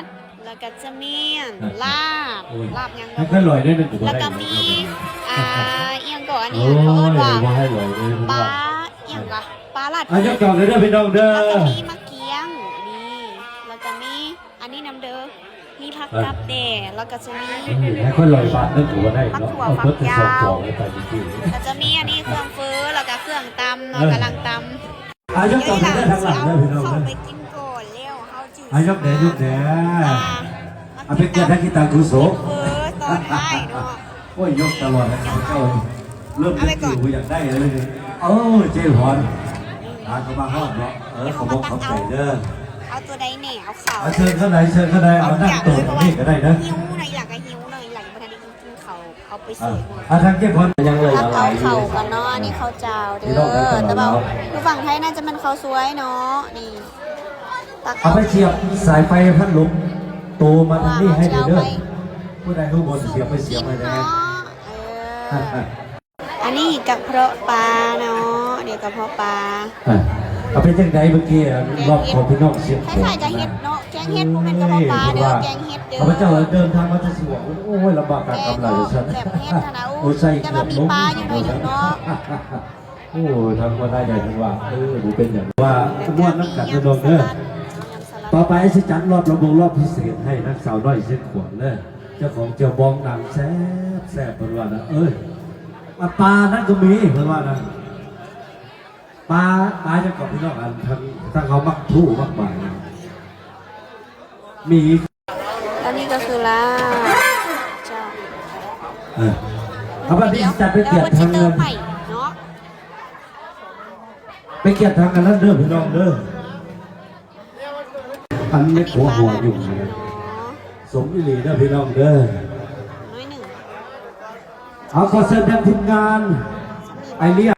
ດ ແລ້ວກໍຈະມີອັນ ອ່າ ລາບ ໂອ້ຍ ລາບຫຍັງ ໃຫ້ເພິ່ນລອຍໄດ້ນະ ແລ້ວກໍມີ ອ່າ ອີ່ຫຍັງກໍ ອັນນີ້ ໂອ້ຍ ເຂົາເອີ້ນວ່າ ວ່າໃຫ້ລອຍເລີຍ ເພິ່ນວ່າ ປາ ອີ່ຫຍັງກໍ ປາລາດ ອ່ະ ຍົກຈອກເລີຍເດີພີ່ນ້ອງເດີ ແລ້ວກໍມີໝາກກຽງ ນີ້ ແລ້ວກໍມີ ອັນນີ້ນຳເດີ ມີຜັກກັບແດ່ ແລ້ວກໍຈະມີ ໃຫ້ເພິ່ນລອຍບາດນັ້ນກໍບໍ່ໄດ້ເນາະ ໝາກຖົ່ວ ເອົາເບິດໃສ່ຊອງໆ ໃຫ້ໄປຈິງໆ ແລ້ວຈະມີອັນນີ້ເຄື່ອງເຟີ ແລ້ວກໍເຄື່ອງຕຳເນາະ ເອີ ກຳລັງຕຳ ອ່ະ ຍົກຈອກເດີທາງຫຼັງເດີພີ່ນ້ອງເດີ ເຮົາໄປກິນກ່ອນແລ້ວ ເຮົາຈຶ່ງ ອ່ະ ຍົກແດ່ ຍົກແດ່ ອ່າ ເອົາ ເປັນກຽດໃຫ້ກິນຕາມກຸສົນ ເອີ ຕອນທ້າຍເນາະ ໂອ້ຍ ຍົກຕະຫຼອດແລ້ວ ເຈົ້າເລີ່ມຈະຫິວ ຢາກໄດ້ແລ້ວນີ້ ໂອ້ຍ ເຈ້ພອນ ຫາກໍມາຮອດເນາະ ເອີ ຂອບອົກຂອບໃຈເດີ ເອົາຕົວໃດແດ່ ເອົາເຂົ້າ ເອົາເຊີນເຂົ້າໃດ ເຊີນເຂົ້າໃດ ເອົາ ເອົາ ນັ່ງໂຕະນີ້ກໍໄດ້ເດີ ຫິວເນາະ ອີ່ຫຼ້າກໍຫິວເນາະ ອີ່ຫຼ້າບໍ່ທັນໄດ້ກິນ ເຂົ້າ ເອົາໄປເສີບ ອ່ະ ທາງເກັບພອນຍັງເຫຼືອຫຼາຍຢູ່ ຕັກເອົາເຂົ້າກ່ອນເນາະ ອັນນີ້ເຂົ້າຈ້າວເດີ ພີ່ນ້ອງ ແຕ່ວ່າຢູ່ຝັ່ງໄທໜ້າຈະແມ່ນເຂົ້າສວຍເນາະ ນີ້ ຕັກ ເອົາໄປສຽບສາຍໄຟພັດລົມໂຕມາທາງນີ້ໃຫ້ເດີ ຜູ້ໃດຮູ້ບ່ອນສຽບໄປສຽບໄວ້ແດ່ ເອີ ອັນນີ້ກະເພາະປາເນາະ ດຽວກະເພາະປາ ອ່ະ ເອົາ ເປັນຈັ່ງໃດເມື່ອກີ້ ລອບຂອງພີ່ນ້ອງຊຽງຂວາງ ຄ້າຍໆກັບເຫັດເນາະ ແກງເຫັດ ບໍ່ແມ່ນກະເພາະປາເດີ ແກງເຫັດເດີ ຂ້າພະເຈົ້າເດີນທາງມາແຕ່ຊວງ ໂອ້ຍ ລຳບາກກາກກຳຫຼາຍວ່າຊັ້ນ ແບບເຫັດຫັ້ນນະ ໂອ້ຍ ແຕ່ວ່າມີປາຢູ່ໜ້ອຍໜຶ່ງເນາະ ໂອ້ຍ ທາງຫົວໜ້າໃຫຍ່ເພິ່ນວ່າ ເອີ ບໍ່ເປັນຫຍັງ ວ່າມ່ວນນຳກັນເດີນ້ອງເດີ ຕໍ່ໄປຊິຈັດລອບລຳວົງລອບພິເສດໃຫ້ນາງສາວນ້ອຍຊຽງຂວາງເດີ ເຈົ້າຂອງແຈ່ວບອງໜັງແຊບໆ ເພິ່ນວ່ານະ ເອີຍ ອ່ະ ປານັ້ນກໍມີ ເພິ່ນວ່ານະ ປາ ປາຫຍັງເກາະພີ່ນ້ອງ ອັນທາງ ທາງເຮົາມັກທູມັກບາຍ ມີ ອັນນີ້ກໍຄືລາບ ເຈົ້າ ເອີ ເອົາ ບັດນີ້ຈັດໄປກຽດທາງ ເດີ ໄປກຽດທາງອັນນັ້ນເດີພີ່ນ້ອງເດີ ອັນແມ່ຄົວຫົວຫຍຸ້ງນີ້ນະ ສົມອີ່ຫຼີເດີພີ່ນ້ອງເດີ ໜ້ອຍໜຶ່ງ ເອົາ ຂໍເຊີນທາງທີມງານ ໄອເລຍ